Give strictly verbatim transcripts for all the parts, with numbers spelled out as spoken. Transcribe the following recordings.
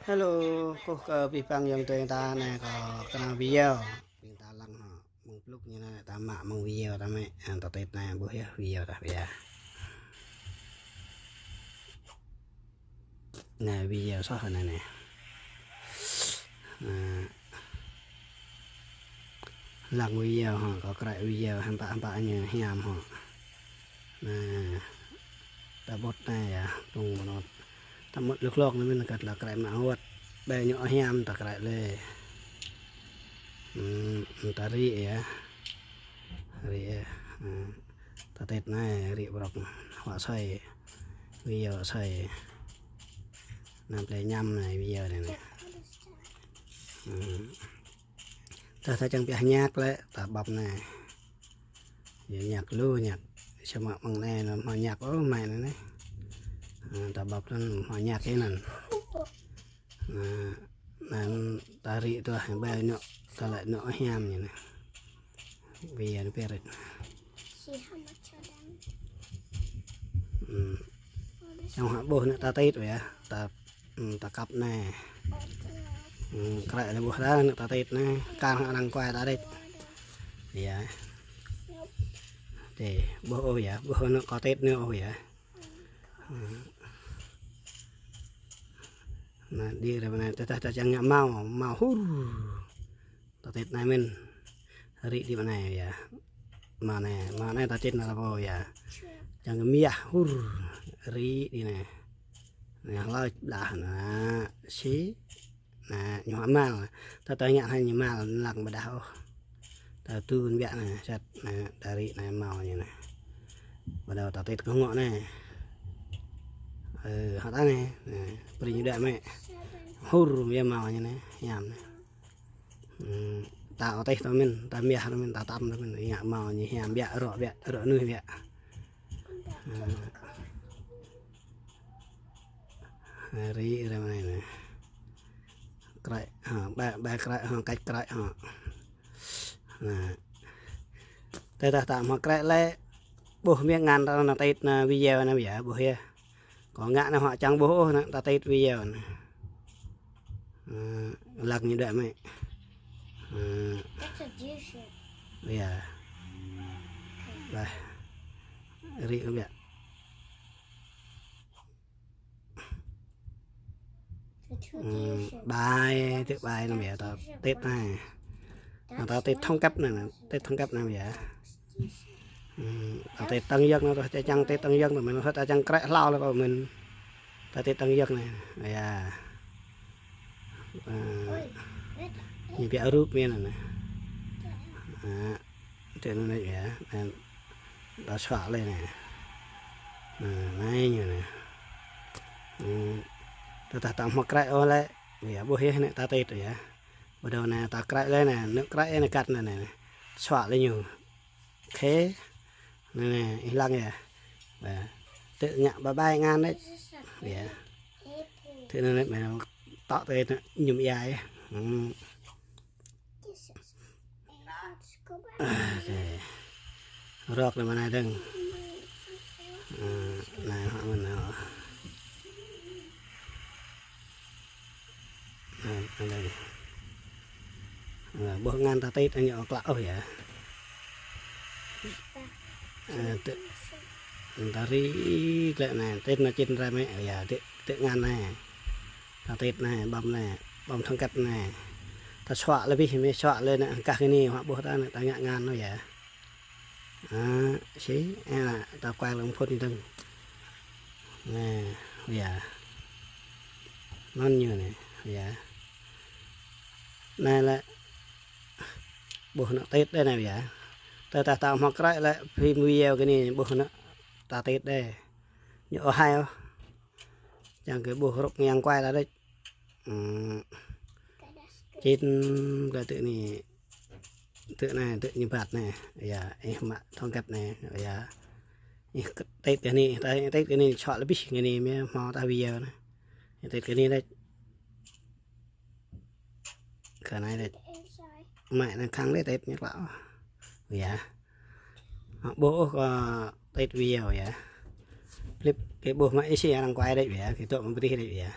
Hello, kơkuh kơ abih bang ayŏng adơi ta anai kâo kơnang video. Ƀing ta lăng hŏ, mơ̆ng blŭk ñu anai ta mă mơ̆ng video ta mĕ, ta tĭt anai ƀuh yơh video ta ƀiă. Anai video soh anai anai. Anai. Lăng video hŏ, kâo krăi video hơmpă hơmpă ñu hiam hŏ. Anai. Ta ƀuh anai yơh, tơ̆ng mơnot. Ta mŭt lơ̆k lŏk anai mĭn kăt lă krăi mă wơ̆t. Ƀơi ñu hiam ta krăi lĕ. Hmm, ta rĭ yơh. Rĭ yơh. Hmm. Ta tĭt anai rĭ brŏk. Huă soi. Video huă soi. Anăm plei ñăm anai video anai anai. Hmm. Tơdah ta čang pioh ñăk lĕ, ta ƀăp anai. Yua ñăk lu ñăk. Samơ̆ mơ̆ng anai anŭn hmâo ñăk ôh mai anŭn anai. Ơ, ta ƀăp anŭn hmâo ñăk hĭ anŭn. Anŭn, anŭn ta rĭ tui ƀơi ñu, ta lĕ ñu hiam ñu anai. Ƀiă anŭn pơrĭt. Hmm. Čang hă ƀuh anŭn ta tĭt yơh, ta Hmm, ta kăp anai. Hmm, krăi lĕ ƀuh ta anŭn ta tĭt anai. Kar hăng arăng kuai ta đĕč. Yơh. Dih, ƀuh ôh yơh, ƀuh anŭn kâo tĭt anai ôh yơh. Hmm. Anai, dih ră anai, tơdah ta čang ngă mâo, mâo hur. Ta tĭt anai mĭn. Rĭ dih mơ̆ng anai yơh. Mâo anai, mâo anai ta tĭt anai ta pô yơh. Čang kơ mơyah hur. Rĭ dih anai. Anai hlơi blah anai. Sĭ. Anai ñu hmâo mal. Ta ta ngă anai ñu mal lăng ƀơdah ôh. Ta tŭ biă anai, sat anai, ta rĭ anai mâo ñu anai. Ƀơdah ta tĭt kơ ngŏ anai. Ơ, hơt anai. Anai, brơi ñu đuaĭ mĕ. Hur yơh mâo ñu anai, hiam anai. Hmm, ta ôteh ta mĭn, ta mơyah ta mĭn, ta tăm ta mĭn, ngă mâo ñu hiam biă, rŏ biă, rŏ nuih biă. Hmm. Rĭ ră anai anai. Krăi, hă, ƀai, ƀai krăi, hă, kač krăi, hă. Anai. Tơdah ta hmâo krăi lĕ, ƀuh mơ̆ng ngăn ta anŭn ta tĭt anai video anai yơh, ƀuh yơh. Kâo ngă anai hŏ čang ƀuh ôh anŭn ta tĭt video anai. Ơ, lăng ñu đuaĭ mĕ. Ơ. That's a deer shit. Yơh. Bah. Rĭ kơ biă. The two deer shit. Ƀai, tĭt ƀai anŭn yơh, ta tĭt anai. Anŭn ta tĭt thŏng kăp anai, tĭt thŏng kăp anai yơh. Hmm, ta tĭt tơ̆ng yơ̆k anai, ta čang tĭt tơ̆ng yơ̆k anai, mĭn hơt ta čang krăi hlâo lĕ kâo mĭn. Ta tĭt tơ̆ng yơ̆k anai. Yơh. Ơ, ñu biă rup mĭn anai. Ơ, tĭt anai yơh. Anai, ta suă lĕ anai. Anai, anai ñu anai. Hmm, tơdah ta hmâo krăi ôh lĕ. Yơh, ƀuh yơh anai ta tĭt yơh. Ƀơdah anai ta krăi lĕ anai, anŭn krăi anai kăt anai anai. Suă lĕ ñu. Khê. Anai, anai, ih lăng yơh. Ƀa. Tơ̆ ngă ƀai ƀai ngăn đĕč. Yơh. Tơ̆ anai anai, ƀa, tŏ tơ̆ anai, ñŭm ia yơh. Hmm. Ơ, kê. Rŏk anai mơ̆ng anai dơ̆ng. Ơ, anai hŏ mơ̆n hŏ. Ơ, anai. Ơ, ƀuh ngăn ta tĭt anai ñu klă ôh yơh. Ơ, tơ̆, ta rĭ klĕ anai, tĭt anai čĭt rai mĕ, yơh, tơ̆, tơ̆ ngăn anai. Ta tĭt anai, ƀăm anai, ƀăm thŏng kăt anai. Ta suă lĕ abih, mĕ suă lĕ anai, kah kơ anai, hmâo ƀuh ta anai, ta ngă ngăn ôh yơh. Ơ, sĭ, ơ, ta kuai lăng phŭt ñu dơ̆ng. Anai, yơh. Anŭn ñu anai, yơh. Anai lĕ, ƀuh anŭn tĭt đơi anai yơh. Tơdah ta hmâo krăi lĕ, phim video kơ anai, ƀuh anŭn ta tĭt đơi. Ñu ôh hai ôh. Čang kơ ƀuh rup ngiăng kuai ta đĕč. Hmm. Čĭt kơ tơ̆ anai, tơ̆ anai, tơ̆ ñu ƀat anai. Yơh, ih mă thŏng kăt anai. Yơh. Ih tĭt kơ anai, ta tĭt kơ anai, suă lĕ abih kơ anai, mĕ hmâo ta video anai. Ih tĭt kơ anai đĕč. Kơ anai đĕč. Mă anai khăng đĕ tĭt ñu klă. Yơh. Hmâo ƀuh ôh kơ tĭt video yơh. Clip kơ ƀuh mă ih sĭ arăng kuai đĕč yơh, kơ tŏ mă brih đĕč yơh.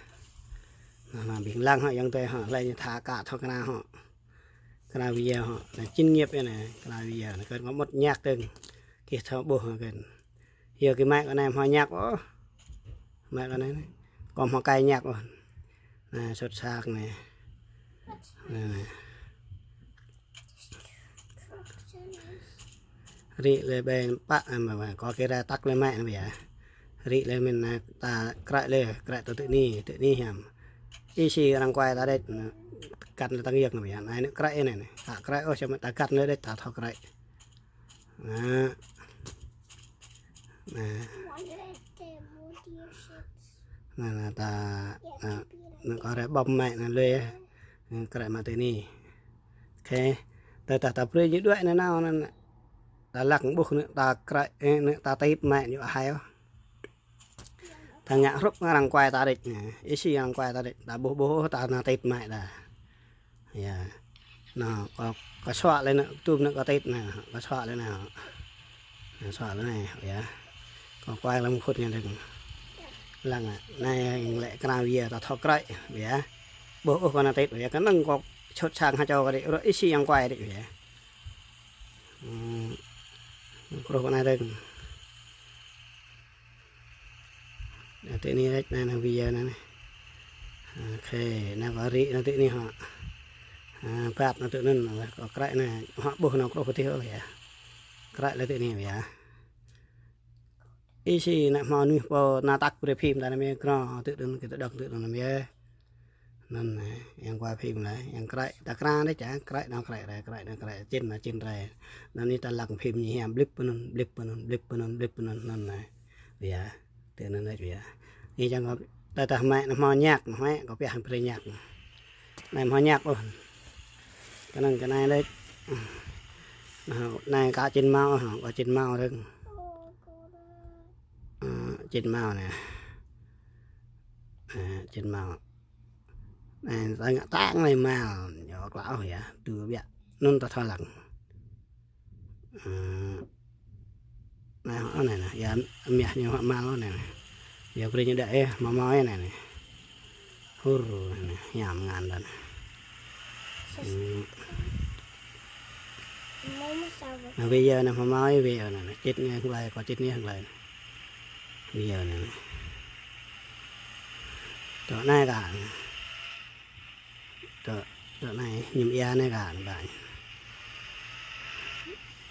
Anŭn Ƀing lăng hŏ ayŏng adơi hŏ, hlơi ñu tha kơ thâo kơnang hŏ. Kơnang video hŏ, anai chuyên nghiệp anai, kơnang video anai, kơ kâo mŭt ñăk dơ̆ng. Kơ thâo ƀuh hŏ kơ. Yua kơ mă kơ anai hmâo ñăk ôh. Mă kơ anai, kâo hmâo kai ñăk ôh. Anai, sôt sak anai. Anai, anai. Rĭ lĕ ƀĕ pă, ơ, mă, mă, kâo kơ ră tăk lĕ mă anai ƀiă. Rĭ lĕ mĭn, ơ, ta krăi lĕ, krăi tơ tơ anai, tơ anai hiam. Ih si arăng kuai ta đĕč, anai, kăn lĕ tăng yơk anai ƀiă. Anai, anai krăi anai, anai. Ta krăi ôh, samơ̆ ta kăn lĕ đĕč, ta thâo krăi. Anai. Anai. Anai, anai, ta, anai, anai, kâo ră ƀơ̆m mă anai lĕ, anai, krăi mă tơ anai. Ôkê. Tơdah ta brơi ñu đuaĭ anai nao anai. Ta lăng ƀuh anai ta krăi, ơ, anai ta tit mă ñu hai ôh. Ta ngă hrup arăng kuai ta đĕč anai. Ih si arăng kuai ta đĕč. Ta ƀuh ƀuh ta nao tit mă đa. Yă. Anai, kâo, kâo suă lĕ anai, tŭm anai kâo tit anai, kâo suă lĕ anai. Anai, suă lĕ anai, yă. Kâo kuai lăm khŭt anai dơ̆ng. Lăng anai, anai lĕ kơnang video ta thâo krăi, yă. Ƀuh ôh kâo nao tit, yă. Kơnơ̆ng kâo sôt sang hơčâo kơ đĕč, ră ih si arăng kuai đĕč, yă. Hmm. Kruh kơ anai dơ̆ng. Anai tơ anai đĕč anai, anai video anai, anai. Ôkê, anai kâo rĭ anai tơ anai hŏ. Ha, pap anai tơ anŭn, kâo krăi anai, hŏ ƀuh anai kruh pơtih ôh yă. Krăi lĕ tơ anai yă. Ih si anai hmâo mơnuih pô nao tăk brơi phim ta anai mơ̆ krô, tơ anŭn kơ ta đŏk tơ anŭn mơ̆ yă. Anŭn anai, yang kuai phim lĕ, yang krăi, ta krăi anai ča, krăi anai krăi, krăi anai krăi, čin anai čin rai. Anŭn anai ta lăng phim ñu hiam, blip pơ anŭn, blip pơ anŭn, blip pơ anŭn, blip pơ anŭn, anŭn anai. Yă, tơ anŭn anai yă. Anai čang kâo, tơdah mă anai hmâo ñăk, mă, kâo pioh brơi ñăk. Anai hmâo ñăk ôh. Kơnơ̆ng kơ anai đĕč. Anai, anai kâo čin mâo, kâo čin mâo dơ̆ng. Ơ, čin mâo anai. Ơ, čin mâo. Anai, ta ngă tang anai mal, ñu klă ôh yă, tŭ biă. Anŭn ta thâo lăng. Ơ, anai, anai, anai, yă, mơ̆ ñu hŏ mal anai, anai. Yă, brơi ñu đuaĭ, ơ, hmâo hmâo anai, anai. Hur, anai, hiam ngăn đa anai. Hmm. Anai, video anai hmâo hmâo, video anai, anai. Čit anai hăng glai, kâo čit anai hăng glai. Video anai, anai. Tơ anai kah. Tơ, tơ anai, mơñum ia anai kah, anai.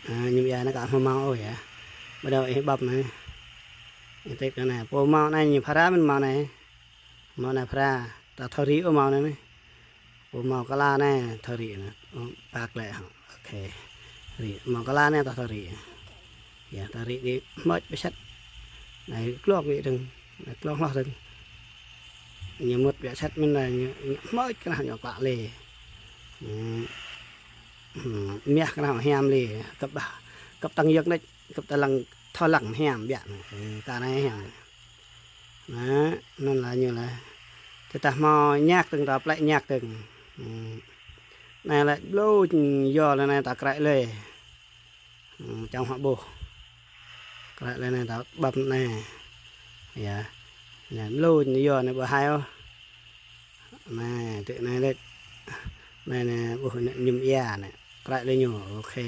Ơ, mơñum ia anai kah hmâo hmâo ôh yă. Bắt đầu ih băp anai. Ih tit kơ anai. Pô hmâo anai ñu phara mơ̆n hmâo anai. Hmâo anai phara. Ta thâo rĭ ôh hmâo anai anai. Pô hmâo kơla anai thâo rĭ anai. Ơ, pă lĕ hŏ. Ôkê. Rĭ. Hmâo kơla anai ta thâo rĭ. Yă, ta rĭ đĭ hmưč biă sĭt. Anai klŏk wĭ dơ̆ng. Anai klŏk hloh dơ̆ng. Ñu mŭt biă sĭt mơ̆n anai ñu, ñu hmưč kơnah ñu klă lĕ. Hmm. Hmm. Mơ̆ kơnah hiam lĕ. Kơp ƀah. Kơp tăng yơk anai. Kơp ta lăng, thâo lăng hiam biă anai. Ơ, kơ anai hiam. Anai, anŭn lĕ ñu lĕ. Tơdah hmâo ñăk dơ̆ng ta plĕ ñăk dơ̆ng. Hmm. Anai lĕ blŭ yua lĕ anai ta krăi lĕ. Hmm, čang hŏ ƀuh. Krăi lĕ anai ta băp anai. Yă. Anai blŭ yua anai ƀu hai ôh. Anai, tơ anai đĕč. Anai, anai, ƀuh anai mơñum ia anai. Krăi lĕ ñu, ôkê.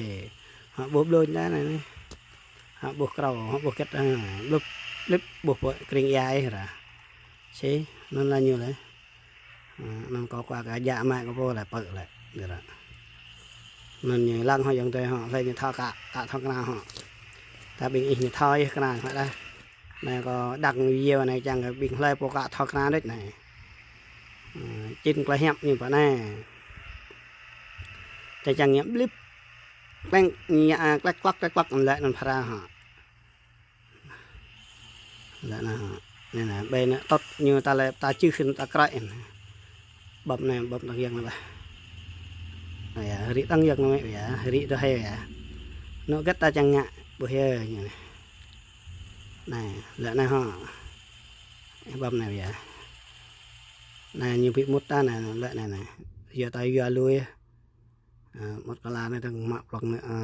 Hŏ ƀuh blŭ anai, anai, anai. Hŏ ƀuh krâo, hŏ ƀuh kĕt, ha. Blŭp, blip, ƀuh pơ krĭng ia ih ră. Si, anŭn lĕ ñu lĕ. Ơ, anŭn kâo kuă kơ jă mă kơ pô lĕ pơ̆ lĕ, dơ̆ng ră. Anŭn ñu lăng hŏ ayŏng adơi hŏ, hlơi ñu thâo kơ, kơ thâo kơnang hŏ. Ta ƀing ih ñu thâo yơh kơnang hŏ đa. Anai kâo đăng video anai čang kơ ƀing hlơi pô kơ thâo kơnang đôč anai. Ơ, čin klă hiăp ñu pơ anai. Ta čang ñu blip. Kleng, ñu, a, klek klok, klek klok, lĕ anŭn phara hŏ. Lĕ anai, anai, anai, ƀĕ anai, tŏt ñu ta lĕ, ta čưh, ta krăi anai. Băp anai, băp tăng yơk anai ƀah. Anai yă, rĭ tăng yơk anai yă, rĭ tơ hai yă. Anŭn gĕt ta čang ngă, ƀuh yơh ñu anai. Anai, lĕ anai hŏ. Băp anai yă. Anai ñu ƀu mŭt ta anai, lĕ anai, anai. Yua ta yua lui yơh. Ơ, mŭt kơla anai dơ̆ng mă plŏk anai, ơ,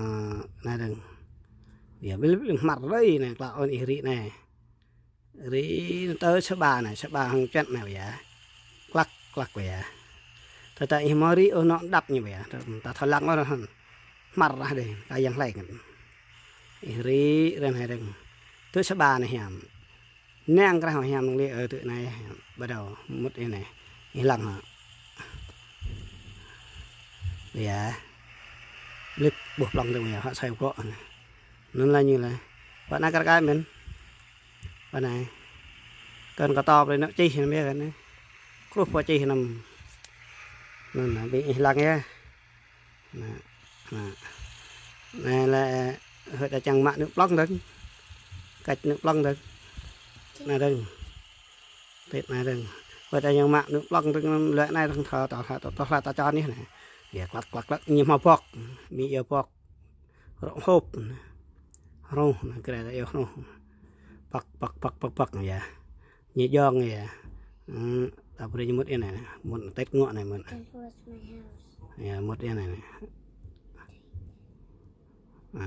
anai dơ̆ng. Yă, ƀil, ƀil hmăr rơi anai, klă ôn ih rĭ anai. Rĭ tơ sa ƀa anai, sa ƀa hăng čuăt anai yă. Klăk, klăk wă ya. Tơdah ih hmâo rĭ ôh anŏ đăp ñu wă ya. Ta thâo lăng ôh hăn. Hmar ră dih, kơ yang hlei ngăn. Ih rĭ ren hai dơ̆ng. Tŭ sa ba anai hiam. Nang krah hiam nang lĕ, ơ, tŭ anai, bắt đầu mŭt anai. Ih lăng hă. Ya. Blip, ƀuh plŏng dơ̆ng ya, hă sai gŏ anai. Anŭn lah ñu lah. Pă anai kar kaĭ mơ̆n. Pă anai. Kơn kơ tŏp lĕ anŏ čih anai mơ̆n kơn anai. Kruh pơ čih anŭn. Anŭn lah, ƀing ih lăng ya. Anai, anai. Anai lĕ, hơi ta čang mă anŭ plŏng dơ̆ng. Kač anŭ plŏng dơ̆ng. Anai dơ̆ng. Tĭt anai dơ̆ng. Hơi ta čang mă anŭ plŏng dơ̆ng, lĕ anai dơ̆ng thâo, tŏ hla, tŏ, tŏ hla ta čan anai. Ya, klăk, klăk, klăk. Ñu hmâo bŏk. Mi ia bŏk. Rŏ hôp. Hruh, anai, kơ ră ta ia hruh. Păk, păk, păk, păk, păk, ya. Ñu jŏng ya. Hmm, ta brơi ñu mŭt anai, anai. Mŭt tĕt ngŏ anai mŭt. That was my house. Ya, mŭt anai, anai. À,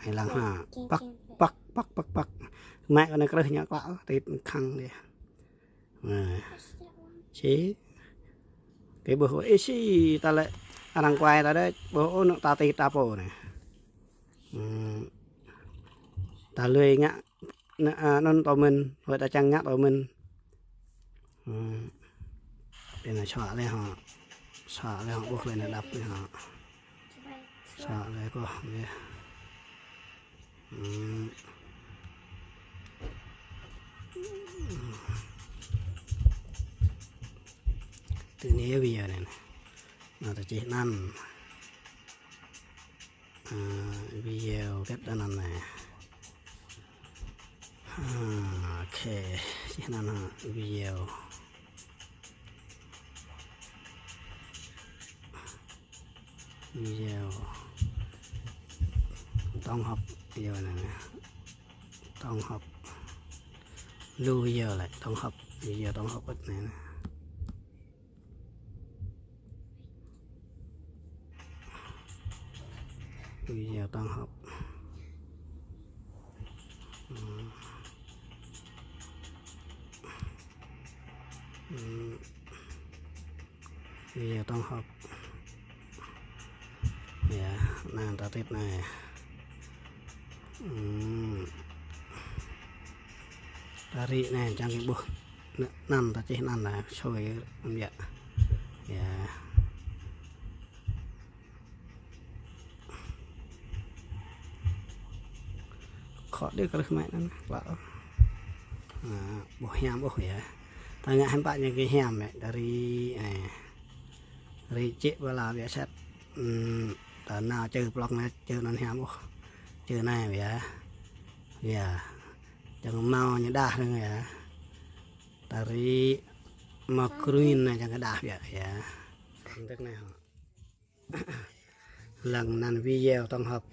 ai lăng ha. Păk, păk, păk, păk, păk. Mă kơ anai krưh ñu klă, tĕt khăng dih. Anai. What's that one? Či. Kơ ƀuh, ih si, ta lĕ arăng kuai ta dih, ƀuh, ôh, anŏ ta tĕt ta pô anai. Hmm. Ta lui ngă, anŭn, à, anŭn tŏ mơ̆n, hơi ta čang ngă tŏ mơ̆n. Hmm. Anai sa lĕ hă. Sa lĕ hă, ƀuh lĕ anai đăp lĕ hă. Sa lĕ kơ, lĕ. Hmm. Tui anai video anai. Anai ta čih anăn. Ơ, video kĕt anăn anai. Ơ, ok, čih anăn hă, video. Video tổng hợp video anai anai. Tổng hợp. Lu video lĕ, tổng hợp, video tổng hợp ƀĕ anai anai. Video tổng hợp. Hmm. Hmm. Video tổng hợp. Ya, anai ta tĕt anai. Hmm. Ta rĭ anai, čang kơ ƀuh. Anăn ta čih anăn lah, sui biă. Ya. Khŏ dih krưh mă anăn, klă. Anai, ƀuh hiam ƀuh ya. Ta ngă hiam pă ñu kơ hiam mă, ta rĭ, anai. Rĭ čih ƀơi lah biă sat. Hmm, ta nao čơ plŏng anai, čơ anŭn hiam ƀuh. Čơ anai ya. Ya. Čang hmâo ñu đah dơ̆ng ya. Ta rĭ hmâo green anai čang kơ đah biă ya. Tơ̆k anai hă. Lăng anăn video tổng hợp.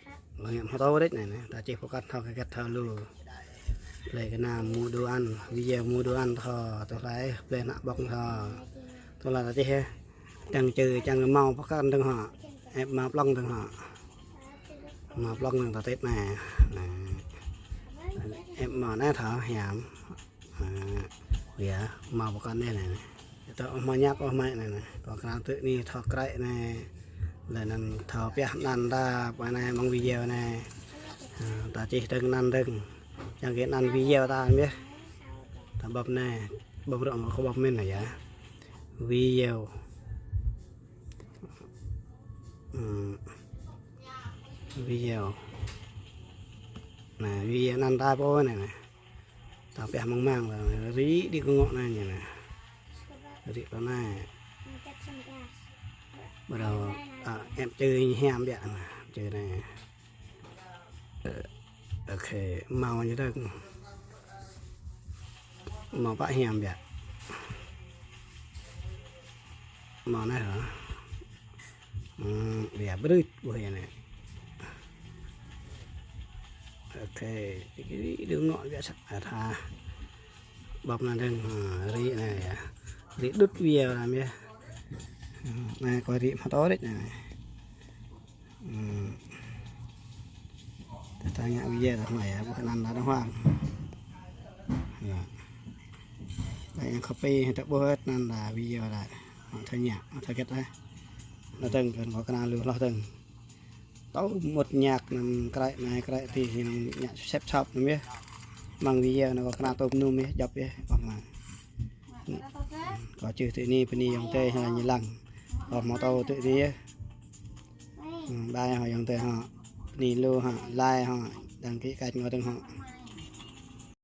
Lăng ngă hmâo tŏ rĕč anai anai. Ta čih pơkăt thâo kơ kĕt thâo lu. Plei kơ anai mua đồ ăn, video mua đồ ăn thâo, tui hlai, plei ană ƀŏng thâo. Tui hlai ta čih ya. Čang čơ, čang hmâo pơkăt dơ̆ng hă. Ĕp hmâo plŏng dơ̆ng hă. Hmâo plŏng dơ̆ng ta tĕt anai. Anai. Ĕp hmâo anai thâo hiam. À, ya, hmâo pơkŏn anai anai. Tơ hmâo ñăp ôh mă anai anai. Pơkra tơ anai thâo krĕ anai. Lĕ anŭn thâo pioh anăn ta, pơ anai mơ̆ng video anai. À, ta čih dơ̆ng anăn dơ̆ng. Čang kơ anăn video ta mơ̆n. Ta băp anai. Băp rŏ mă kơ băp mơ̆n anai ya. Video. Hmm. Video. Anai, video anăn ta pô anai anai. Ta pioh mơ̆ng mơ̆ng lah, rĭ dih kơ ngŏ anai ñu anai. Rĭ tơ anai. Bắt đầu, à, ĕp čơ hiam biă anai, čơ anai. Ơ, ok, hmâo ñu dơ̆ng. Hmâo pă hiam biă. Hmâo anai hă. Hmm, biă brưt ƀuh ya anai. Ok, rĭ dih ngŏ biă sat, à, tha. Băp anăn dơ̆ng, ha, rĭ anai ya. Rĭ đŭt video anai ya. Hmm, anai kơ rĭ hmâo tŏ rĕč anai. Hmm. Ta, ta ngă video ta hmâo ya, ƀuh anăn ta dơ̆ng huang. Ya. Anai yang copy, ta ƀuh anăn ta video ta. Thơ nhạc, thơ kết đấy. Nó từng cần có cái nào lưu lo từng. Tâu một nhạc nằm krăi, nai krăi thì, thì nó nhạc sếp sập nằm yơh. Măng video nó có cái nào tôm num yơh, dập yơh, bằng mà. Có chữ tự ni, bơni yŏng tê, hay là ñu lăng. Có mô tô tự ni yơh. Ừ, bài họ yŏng tê họ. Bơni lu họ, like họ, đăng ký kênh của từng họ.